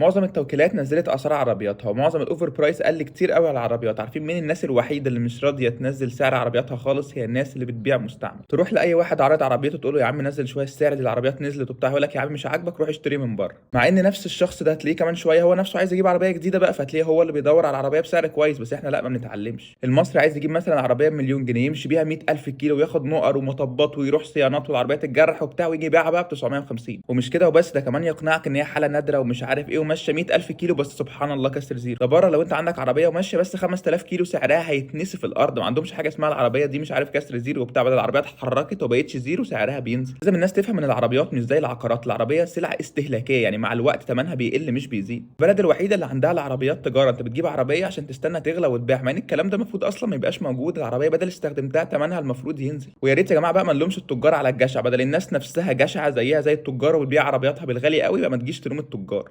معظم التوكيلات نزلت اسعار عربياتها، ومعظم ال over price قل كتير قوي على العربيات. عارفين مين الناس الوحيدة اللي مش راضية تنزل سعر عربياتها خالص؟ هي الناس اللي بتبيع مستعمل. تروح لاي واحد عارض عربيته تقول له يا عم نزل شوية السعر، دي العربيات نزلت وبتاع، يقول لك يا عم مش عاجبك روح اشتري من بره. مع ان نفس الشخص ده هتلاقيه كمان شوية هو نفسه عايز يجيب عربية جديدة بقى، فتلاقيه هو اللي بيدور على العربية بسعر كويس. بس احنا لا، ما بنتعلمش. المصري عايز يجيب مثلا عربية بمليون جنيه يمشي بيها 100,000 كيلو وياخد نقر ومطبات ويروح صيانات والعربية تتجرح وبتاع، ويجي يبيعها بقى ب 950. ومش كده وبس، ده كمان يقنعك ان هي حاله نادرة ومش عارف ايه وماشية 100,000 كيلو بس. سبحان الله كسر zero. ده بره لو انت عندك عربية وماشية بس 5000 كيلو سعرها هيتنسف الارض. ما عندهمش حاجة اسمها العربية دي مش عارف كسر zero وبتاع، بدل العربية اتحركت وبقتش zero سعرها بينزل. لازم الناس تفهم ان العربيات مش زي العقارات، العربية سلعه استهلاكيه، يعني مع الوقت ثمنها بيقل مش بيزيد. البلد الوحيدة اللي عندها العربيات تجاره، انت بتجيب عربية عشان تستنى تغلى وتبيع، مع ان الكلام ده المفروض اصلا ما يبقاش موجود. العربية بدل استخدمتها ثمنها المفروض ينزل. ويا ريت يا جماعة بقى ما نلومش التجار على الجشع، بدل الناس نفسها جشعه زيها زي التجار وبتبيع عربياتها بالغالي قوي، يبقى ما تجيش تلوم التجار.